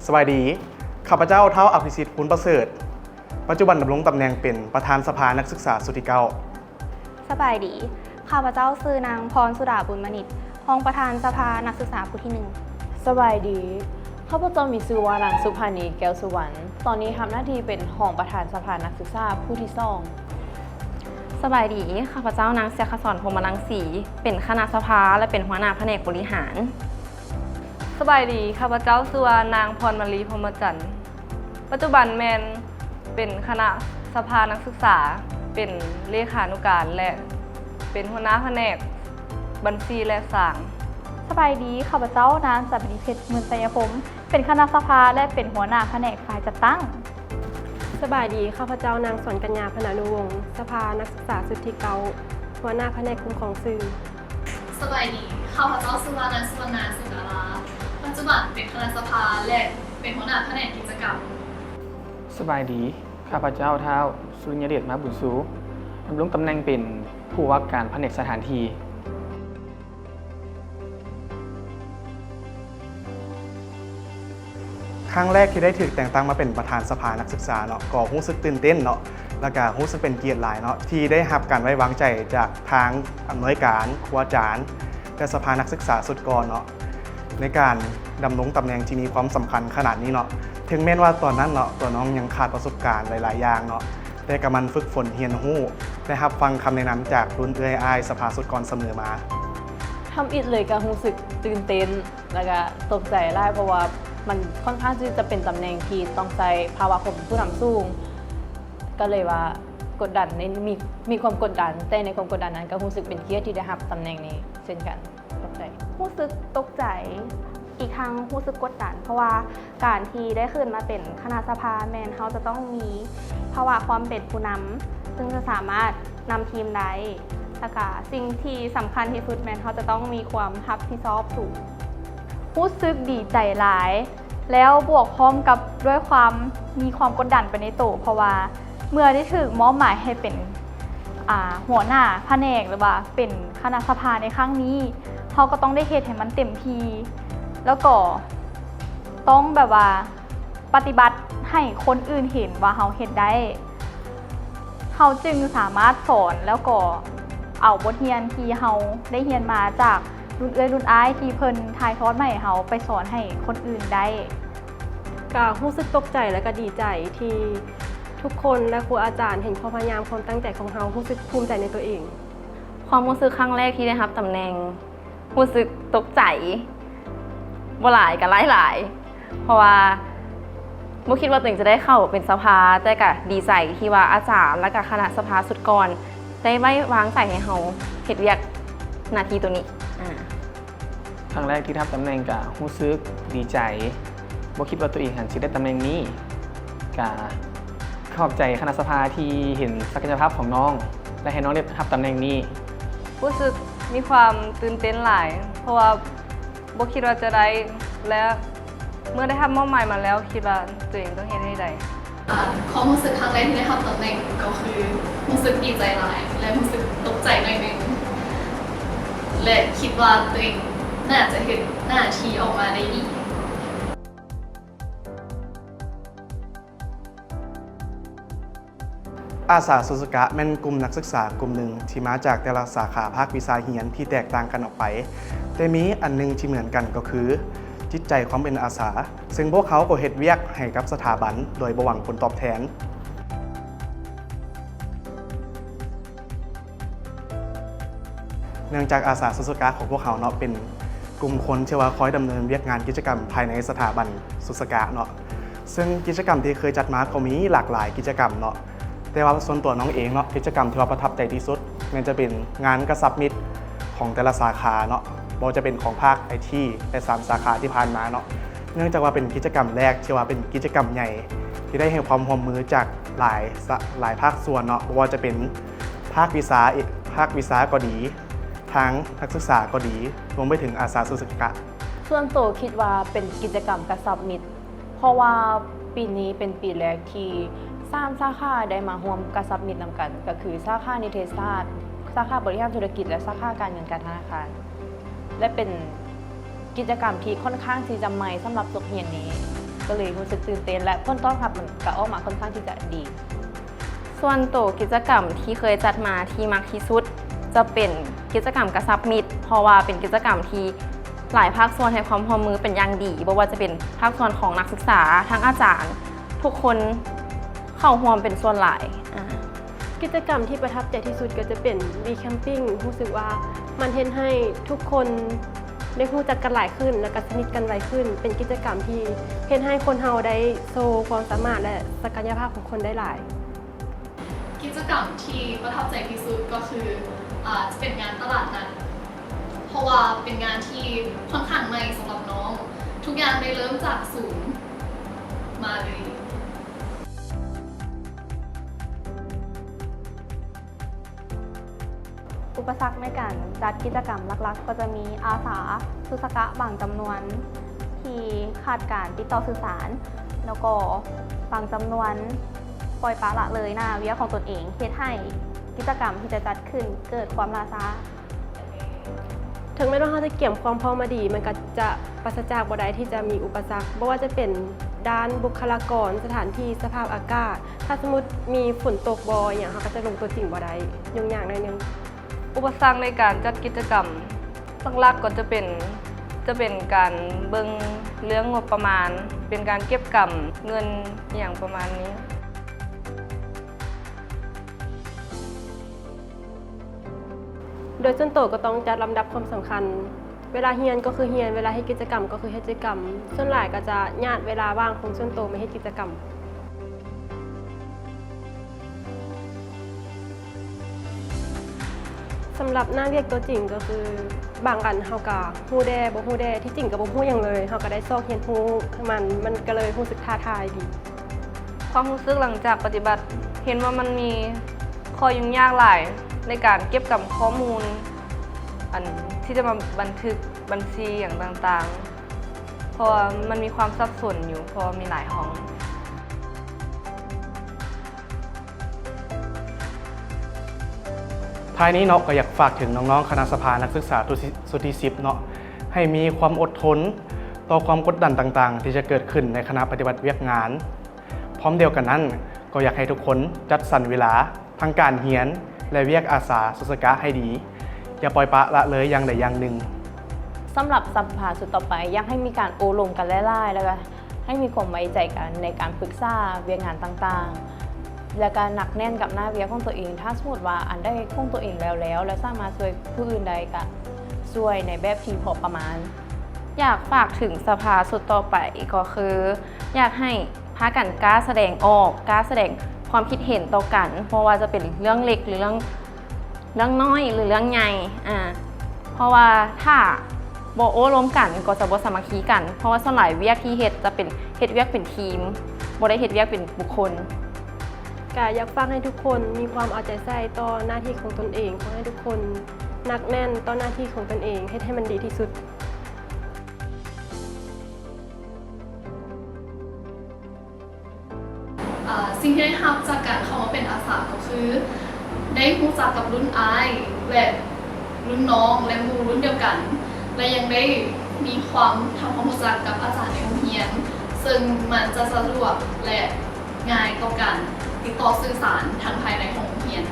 ສະບາຍດີ, ຂ້າພະເຈົ້າ ທ້າວ ອະພິສິດ ພູນປະເສີດ, ປັດຈຸບັນດຳລົງຕຳແໜ່ງເປັນປະທານສະພານັກສຶກສາຊຸດທີເກົ້າ. ສະບາຍດີ, ຂ້າພະເຈົ້າຊື່ນາງ ພອນສຸດາ ບຸນມະນິດ, ຮອງປະທານສະພານັກສຶກສາຜູ້ທີໜຶ່ງ. ສະບາຍດີ, ຂ້າພະເຈົ້າມີຊື່ວ່ານາງ ສຸພານີ ແກ້ວສຸວັນ, ຕອນນີ້ຮັບໜ້າທີ່ເປັນຮອງປະທານສະພານັກສຶກສາຜູ້ທີສອງ. ສະບາຍດີ, ຂ້າພະເຈົ້ານາງ ສຽງຄະສອນ ພົມມະລັງສີ, ເປັນຄະນະສະພາ ແລະ ເປັນຫົວໜ້າພະແນກບໍລິຫານ. ສະບາຍດີ, ຂ້າພະເຈົ້າຊື່ວ່ານາງ ພອນມາລີ ພົມມະຈັນ, ປັດຈຸບັນແມ່ນເປັນຄະນະສະພານັກສຶກສາ, ເປັນເລຂານຸການ ແລະ ເປັນຫົວໜ້າພະແນກບັນຊີ ແລະ ສາງ. ສະບາຍດີ, ຂ້າພະເຈົ້ານາງ ສາວິນີເພັດ ໝື່ນໄຊຍະພົມ, ເປັນຄະນະສະພາ ແລະ ເປັນຫົວໜ້າພະແນກຝ່າຍຈັດຕັ້ງ. ສະບາຍດີ, ຂ້າພະເຈົ້ານາງ ສອນກັນຍາ ພັນອະນຸວົງ, ສະພານັກສຶກສາຊຸດທີເກົ້າ, ຫົວໜ້າພະແນກຄຸ້ມຄອງສື່. ສະບາຍດີ, ຂ້າພະເຈົ້າຊື່ວ່ານາງ ສຸວັນນາ ສິງດາລາ, ປັດຈຸບັນເປັນຄະນະສະພາ ແລະ ເປັນຫົວໜ້າພະແນກກິດຈະກຳ. ສະບາຍດີ, ຂ້າພະເຈົ້າ ທ້າວ ສຸລິນຍະເດດ ມາບຸນຊູ, ດຳລົງຕຳແໜ່ງເປັນຜູ້ວ່າການພະແນກສະຖານທີ່. ຄັ້ງແລກທີ່ໄດ້ຖືກແຕ່ງຕັ້ງມາເປັນປະທານສະພານັກສຶກສາເນາະ ກໍຮູ້ສຶກຕື່ນເຕັ້ນເນາະ ແລ້ວກະຮູ້ສຶກເປັນກຽດຫຼາຍເນາະ ທີ່ໄດ້ຮັບການໄວ້ວາງໃຈຈາກທາງອຳນວຍການ, ຄູອາຈານ ແລະ ສະພານັກສຶກສາຊຸດກ່ອນເນາະ ໃນການດຳລົງຕຳແໜ່ງທີ່ມີຄວາມສຳຄັນຂະໜາດນີ້ເນາະ. ເຖິງແມ່ນວ່າຕອນນັ້ນເນາະ ຕົວນ້ອງຍັງຂາດປະສົບການຫຼາຍໆຢ່າງເນາະ ແຕ່ກະໝັ່ນຝຶກຝົນຮຽນຮູ້ ແລະ ຮັບຟັງຄຳແນະນຳຈາກລຸ້ນເອື້ອຍອ້າຍສະພາຊຸດກ່ອນສະເໝີມາ. ທຳອິດເລີຍກະຮູ້ສຶກຕື່ນເຕັ້ນ ແລ້ວກະຕົກໃຈຫຼາຍ ເພາະວ່າມັນຄ່ອນຂ້າງທີ່ຈະເປັນຕຳແໜ່ງທີ່ຕ້ອງໃຊ້ພາວະຄວາມເປັນຜູ້ນຳສູງ ກະເລີຍວ່າກົດດັນ ໃນ ມີ ມີຄວາມກົດດັນ, ແຕ່ໃນຄວາມກົດດັນນັ້ນກະຮູ້ສຶກເປັນກຽດທີ່ໄດ້ຮັບຕຳແໜ່ງນີ້ເຊັ່ນກັນ. ຕົກໃຈ. ຮູ້ສຶກຕົກໃຈ ອີກທັງຮູ້ສຶກກົດດັນ ເພາະວ່າການທີ່ໄດ້ຂຶ້ນມາເປັນຄະນະສະພາ ແມ່ນເຮົາຈະຕ້ອງມີພາວະຄວາມເປັນຜູ້ນຳ ເຊິ່ງຈະສາມາດນຳທີມໄດ້ ແລ້ວກະສິ່ງທີ່ສຳຄັນທີ່ສຸດແມ່ນເຮົາຈະຕ້ອງມີຄວາມຮັບຜິດຊອບສູງ. ຮູ້ສຶກດີໃຈຫຼາຍ ແລ້ວບວກພ້ອມກັບດ້ວຍຄວາມມີຄວາມກົດດັນໄປໃນໂຕ ເພາະວ່າເມື່ອໄດ້ຖືກມອບໝາຍໃຫ້ເປັນ ອ່າ ຫົວໜ້າພະແນກ ຫຼືວ່າເປັນຄະນະສະພາໃນຄັ້ງນີ້ ເຮົາກໍຕ້ອງໄດ້ເຮັດໃຫ້ມັນເຕັມທີ່ ແລ້ວກໍຕ້ອງແບບວ່າປະຕິບັດໃຫ້ຄົນອື່ນເຫັນວ່າເຮົາເຮັດໄດ້ ເຮົາຈຶ່ງສາມາດສອນ ແລ້ວກໍເອົາບົດຮຽນທີ່ເຮົາໄດ້ຮຽນມາຈາກລຸ້ນເອື້ອຍລຸ້ນອ້າຍທີ່ເພິ່ນຖ່າຍທອດມາໃຫ້ເຮົາໄປສອນໃຫ້ຄົນອື່ນໄດ້. ກະຮູ້ສຶກຕົກໃຈ ແລະ ກະດີໃຈທີ່ທຸກຄົນ ແລະ ຄູອາຈານເຫັນຄວາມພະຍາຍາມ, ຄວາມຕັ້ງໃຈຂອງເຮົາ, ຮູ້ສຶກພູມໃຈໃນຕົວເອງ. ຄວາມຮູ້ສຶກຄັ້ງແລກທີ່ໄດ້ຮັບຕຳແໜ່ງ ຮູ້ສຶກຕົກໃຈ ບໍ່ຫຼາຍກໍຫຼາຍໆ ເພາະວ່າບໍ່ຄິດວ່າຕົວເອງຈະໄດ້ເຂົ້າເປັນສະພາ, ແຕ່ກໍດີໃຈທີ່ວ່າອາຈານ ແລະ ກໍຄະນະສະພາຊຸດກ່ອນໄດ້ໄວ້ວາງໃຈໃຫ້ເຮົາເຮັດວຽກໜ້າທີ່ໂຕນີ້. ອາ ຄັ້ງແລກທີ່ໄດ້ຮັບຕຳແໜ່ງກໍຮູ້ສຶກດີໃຈ, ບໍ່ຄິດວ່າຕົວເອງຫັ້ນຊິໄດ້ຕຳແໜ່ງນີ້. ກະຂອບໃຈຄະນະສະພາທີ່ເຫັນສັກກະຍະພາບຂອງນ້ອງ ແລະ ໃຫ້ນ້ອງໄດ້ຮັບຕຳແໜ່ງນີ້. ຮູ້ສຶກມີຄວາມຕື່ນເຕັ້ນຫຼາຍ ເພາະວ່າບໍ່ຄິດວ່າຈະໄດ້ ແລະ ເມື່ອໄດ້ຮັບມອບໝາຍມາແລ້ວ ຄິດວ່າຕົວເອງຕ້ອງເຮັດໃຫ້ໄດ້. ຄວາມຮູ້ສຶກຄັ້ງແລກທີ່ໄດ້ຮັບຕຳແໜ່ງກໍຄືຮູ້ສຶກດີໃຈຫຼາຍ ແລະ ຮູ້ສຶກຕົກໃຈໜ້ອຍໜຶ່ງ ແລະ ຄິດວ່າຕົວເອງໜ້າຈະເຮັດໜ້າທີ່ອອກມາໄດ້ດີ. ອາສາສຸສຸກະແມ່ນກຸ່ມນັກສຶກສາກຸ່ມໜຶ່ງທີ່ມາຈາກແຕ່ລະສາຂາພາກວິຊາຮຽນທີ່ແຕກຕ່າງກັນອອກໄປ, ແຕ່ມີອັນໜຶ່ງທີ່ເໝືອນກັນກໍຄືຈິດໃຈຄວາມເປັນອາສາ, ເຊິ່ງພວກເຮົາກໍເຮັດວຽກໃຫ້ກັບສະຖາບັນໂດຍບໍ່ຫວັງຜົນຕອບແທນ. ເນື່ອງຈາກອາສາສຸສຸກະຂອງພວກເຮົາເນາະ ເປັນກຸ່ມຄົນທີ່ວ່າຄອຍດຳເນີນວຽກງານກິດຈະກຳພາຍໃນສະຖາບັນສຸສຸກະເນາະ, ເຊິ່ງກິດຈະກຳທີ່ເຄີຍຈັດມາກໍມີຫຼາກຫຼາຍກິດຈະກຳເນາະ, ແຕ່ວ່າສ່ວນຕົວນ້ອງເອງເນາະ ກິດຈະກຳທີ່ວ່າປະທັບໃຈທີ່ສຸດແມ່ນຈະເປັນງານກະຊັບມິດຂອງແຕ່ລະສາຂາເນາະ, ບໍ່ວ່າຈະເປັນຂອງພາກໄອທີ ແລະ ສາມສາຂາທີ່ຜ່ານມາເນາະ. ເນື່ອງຈາກວ່າເປັນກິດຈະກຳແລກທີ່ວ່າເປັນກິດຈະກຳໃຫຍ່ ທີ່ໄດ້ໃຫ້ຄວາມຮ່ວມມືຈາກຫຼາຍສະ ຫຼາຍພາກສ່ວນເນາະ, ບໍ່ວ່າຈະເປັນພາກວິຊາ ພາກວິຊາກໍດີ, ທາງນັກສຶກສາກໍດີ, ລວມໄປເຖິງອາສາສຸສຸກະ. ສ່ວນໂຕຄິດວ່າເປັນກິດຈະກຳກະຊັບມິດ ເພາະວ່າປີນີ້ເປັນປີແລກທີ່ສາມສາຂາໄດ້ມາຮ່ວມກະຊັບມິດນຳກັນ, ກໍຄືສາຂານິເທດສາດ, ສາຂາບໍລິຫານທຸລະກິດ ແລະ ສາຂາການເງິນການທະນາຄານ. ແລະ ເປັນກິດຈະກຳທີ່ຄ່ອນຂ້າງທີ່ຈະໃໝ່ສຳລັບສົກຮຽນນີ້. ກໍເລີຍຮູ້ສຶກຕື່ນເຕັ້ນ ແລະ ຜົນຕອບຮັບມັນກໍອອກມາຄ່ອນຂ້າງທີ່ຈະດີ. ສ່ວນໂຕກິດຈະກຳທີ່ເຄີຍຈັດມາທີ່ມັກທີ່ສຸດຈະເປັນກິດຈະກຳກະຊັບມິດ ເພາະວ່າເປັນກິດຈະກຳທີ່ຫຼາຍພາກສ່ວນໃຫ້ຄວາມຮ່ວມມືເປັນຢ່າງດີ, ບໍ່ວ່າຈະເປັນພາກສ່ວນຂອງນັກສຶກສາ, ທັງອາຈານ, ທຸກຄົນເຂົ້າຮ່ວມເປັນສ່ວນຫຼາຍ. ອາ ກິດຈະກຳທີ່ປະທັບໃຈທີ່ສຸດກໍຈະເປັນ Bee Camping ຮູ້ສຶກວ່າມັນເຮັດໃຫ້ທຸກຄົນໄດ້ຮູ້ຈັກກັນຫຼາຍຂຶ້ນ ແລ້ວກໍສະໜິດກັນໄວຂຶ້ນ. ເປັນກິດຈະກຳທີ່ເຮັດໃຫ້ຄົນເຮົາໄດ້ໂຊຄວາມສາມາດ ແລະ ສັກກະຍະພາບຂອງຄົນໄດ້ຫຼາຍ. ກິດຈະກຳທີ່ປະທັບໃຈທີ່ສຸດກໍຄື ອາ ຈະເປັນງານຕະຫຼາດນັດ ເພາະວ່າເປັນງານທີ່ຄ່ອນຂ້າງໃໝ່ສຳລັບນ້ອງ. ທຸກຢ່າງໄດ້ເລີ່ມຈາກສູນມາເລີຍ. ອຸປະສັກໃນການຈັດກິດຈະກຳຫຼັກໆ ກໍຈະມີອາສາຊຸດສະກະບາງຈຳນວນທີ່ຂາດການຕິດຕໍ່ສື່ສານ, ແລ້ວກໍບາງຈຳນວນປ່ອຍປະລະເລີຍໜ້າວຽກຂອງຕົນເອງ, ເຮັດໃຫ້ກິດຈະກຳທີ່ຈະຈັດຂຶ້ນເກີດຄວາມລ່າຊ້າ. ເຖິງແມ່ນວ່າເຮົາຈະກຽມຄວາມພ້ອມມາດີ, ມັນກໍຈະປາສະຈາກບໍ່ໄດ້ທີ່ຈະມີອຸປະສັກ, ບໍ່ວ່າຈະເປັນດ້ານບຸກຄະລາກອນ, ສະຖານທີ່, ສະພາບອາກາດ. ຖ້າສົມມຸດມີຝົນຕົກບໍ່ອີ່ຫຍັງ, ເຮົາກໍຈະລົງຕົວຈິງບໍ່ໄດ້, ຫຍຸ້ງຍາກໜ້ອຍໜຶ່ງ. ອຸປະສັກໃນການຈັດກິດຈະກຳຫຼັກໆ ກໍຈະເປັນ, ຈະເປັນການເບິ່ງເລື່ອງງົບປະມານ, ເປັນການເກັບກຳເງິນ ອີ່ຫຍັງປະມານນີ້. ໂດຍສ່ວນໂຕກໍຕ້ອງຈັດລຳດັບຄວາມສຳຄັນ. ເວລາຮຽນກໍຄືຮຽນ, ເວລາເຮັດກິດຈະກຳກໍຄືເຮັດກິດຈະກຳ. ສ່ວນຫຼາຍກໍຈະຍາດເວລາວ່າງຂອງສ່ວນໂຕມາເຮັດກິດຈະກຳ. ສຳລັບໜ້າວຽກຕົວຈິງກໍຄື ບາງອັນເຮົາກໍຮູ້ແດ່ ບໍ່ຮູ້ແດ່, ທີ່ຈິງກໍບໍ່ຮູ້ຫຍັງເລີຍ. ເຮົາກໍໄດ້ຊອກຮຽນຮູ້ມັນ, ມັນກໍເລີຍຮູ້ສຶກທ້າທາຍດີ. ຄວາມຮູ້ສຶກຫຼັງຈາກປະຕິບັດ, ເຫັນວ່າມັນມີຂໍ້ຫຍຸ້ງຍາກຫຼາຍໃນການເກັບກຳຂໍ້ມູນ ອັນທີ່ຈະມາບັນທຶກບັນຊີຫຍັງຕ່າງໆ ເພາະວ່າມັນມີຄວາມສັບສົນຢູ່, ເພາະວ່າມີຫຼາຍຫ້ອງ. ທ້າຍນີ້ເນາະ ກໍຢາກຝາກເຖິງນ້ອງໆ ຄະນະສະພານັກສຶກສາຊຸດທີສິບເນາະ ໃຫ້ມີຄວາມອົດທົນຕໍ່ຄວາມກົດດັນຕ່າງໆ ທີ່ຈະເກີດຂຶ້ນໃນຂະນະປະຕິບັດວຽກງານ. ພ້ອມດຽວກັນນັ້ນ ກໍຢາກໃຫ້ທຸກຄົນຈັດສັນເວລາທັງການຮຽນ ແລະ ວຽກອາສາຊຸດສະກະໃຫ້ດີ, ຢ່າປ່ອຍປະລະເລີຍຢ່າງໃດຢ່າງໜຶ່ງ. ສຳລັບສະພາຊຸດຕໍ່ໄປ ຢາກໃຫ້ມີການໂອ້ລົມກັນຫຼາຍໆ ແລ້ວກໍ ໃຫ້ມີຄວາມໄວ້ໃຈກັນໃນການປຶກສາວຽກງານຕ່າງໆ ແລະກະໜັກແໜ້ນກັບໜ້າວຽກຂອງຕົວເອງ. ຖ້າສົມມຸດວ່າອັນໃດຂອງຕົວເອງແລ້ວໆ ແລະສາມາດຊ່ວຍຜູ້ອື່ນໄດ້ ກະຊ່ວຍໃນແບບທີ່ພໍປະມານ. ຢາກຝາກເຖິງສະພາຊຸດຕໍ່ໄປກໍຄື ຢາກໃຫ້ພາກັນກ້າສະແດງອອກ, ກ້າສະແດງຄວາມຄິດເຫັນຕໍ່ກັນ, ບໍ່ວ່າຈະເປັນເລື່ອງເລັກ ຫຼື ເລື່ອງ ເລື່ອງນ້ອຍ ຫຼື ເລື່ອງໃຫຍ່ ອາ ເພາະວ່າຖ້າບໍ່ໂອ້ລົມກັນກໍຈະບໍ່ສາມັກຄີກັນ, ເພາະວ່າສ່ວນຫຼາຍວຽກທີ່ເຮັດຈະເປັນເຮັດວຽກເປັນທີມ, ບໍ່ໄດ້ເຮັດວຽກເປັນບຸກຄົນ. ກະຢາກຝາກໃຫ້ທຸກຄົນມີຄວາມເອົາໃຈໃສ່ຕໍ່ໜ້າທີ່ຂອງຕົນເອງ, ຂໍໃຫ້ທຸກຄົນໜັກແໜ້ນຕໍ່ໜ້າທີ່ຂອງຕົນເອງ, ເຮັດໃຫ້ມັນດີທີ່ສຸດ. ເອີ່ ສິ່ງທີ່ໄດ້ຮັບຈາກການເຂົ້າມາເປັນອາສາກໍຄື ໄດ້ຮູ້ຈັກກັບລຸ້ນອ້າຍ ແລະ ລຸ້ນນ້ອງ ແລະ ໝູ່ລຸ້ນດຽວກັນ ແລະ ຍັງໄດ້ມີຄວາມ ທຳຄວາມຮູ້ຈັກກັບອາຈານໃນໂຮງຮຽນ ເຊິ່ງມັນຈະສະດວກ ແລະ ງ່າຍຕໍ່ການຕິດຕໍ່ສື່ສານທັງພາຍໃນຂອງໂຮງຮຽນ.